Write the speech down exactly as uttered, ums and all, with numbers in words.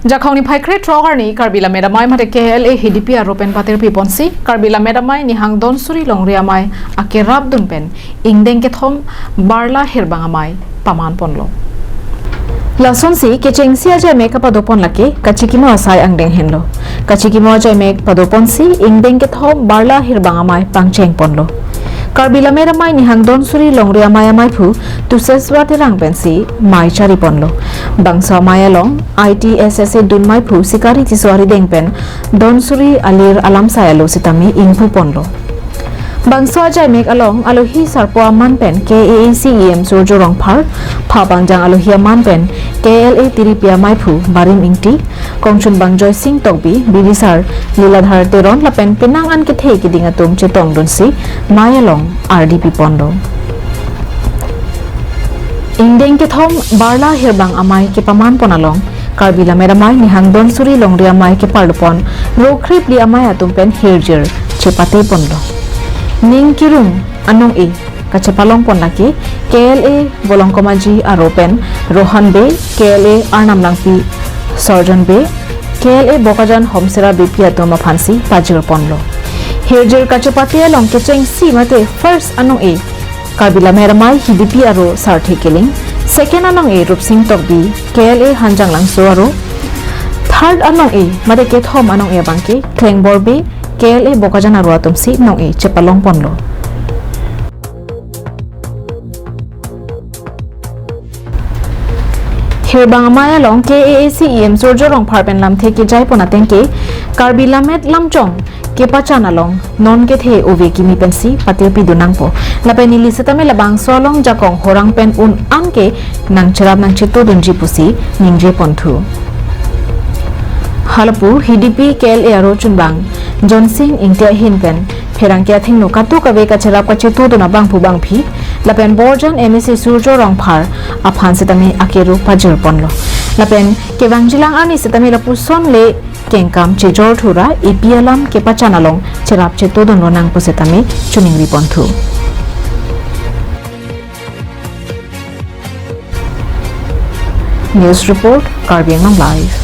Jakhong niphai krethrok arni Karbi Lammet Amei mate K L A H D P aro pen patirpi ponsi Karbi Lammet Amei Nihang Donsuri Longri Amei akerap dun pen ingdeng kethom Barla Hirbang Amei paman ponlo. Lasonsi kechengsi ajaimek kapado pon lake kachikimo asai angdeng henlo. Kachikimo ajaimek pado ponsi ingdeng kethom Barla Hirbang Amei pangcheng ponlo. Karbi Lammet Amei Nihang Donsuri Longri Amei ameiphu Tuseswar Terang pensi mei chari ponlo. Bangso amei along I T S S A dun meiphu Sikari Tisso arideng pen Donsuri alir alamsai alo sitame ingpu ponlo. Bangso ajaimek along alohi sarpo aman pen K A A C E M Surjya Rongphar, phapangjang alohi aman pen K L A tiripi ameiphu Barim Ingti, kongchunbang Joysing Tokbi, bibisar Liladhar Teron lapen penang an kethe keding atum chetongdunsi mei along ardi pi ponlo. Ingdeng kethom Barla Hirbang Amei kepaman pon along Karbi Lammet Amei Nihang Donsuri Longri Amei keparlu pon rokre phli amei atum pen hirjir chepate ponlo. Ning kirung anong-e kachepalong pon lake K L A Bolongkomaji aro pen Rohan Bey, K L A Arnam Langpi, Sorjon Bey, K L A Bokajan Homsera Beypi atum aphansi pajir ponlo. Hirjir kachepate along kechengsi mate first anong-e Karbi Lammet Amei H D P aro Sarthe Killing, second anong-e Rupsing Tokbi, K L A Hanjanglangso aro, third anong-e mate kethom anong-e abangke Klengbor Bey, K L A Bokajan aro atumsi nong-e chepalong ponlo. Hirbang Amei along K A A C E M Surjya Rongphar pen lamthe kejai pon ateng ke Karbi Lammet Lamchong kepachan along non kethe ove kimi pensi patirpi dun nangpo. Lapen neli setame labangso along jakong horang pen un an ke nangcherap nangchetodunji pusi ningje ponthu. Halapu H D P K L A aro chunbang Jonsing Ingti ahin pen pherangke athengno katuk kave kacherap kachetodun abangphu bangphi lapen Borjan M A C Surjya Rongphar aphan sitame akero pajir ponlo. Lapen kevangjilang arni sitame lapuson le kengkam chejor thura epi alam kepachan along cherap chetodunlo nang pu sitame choningri ponthu. News report, Karbi Anglong Live.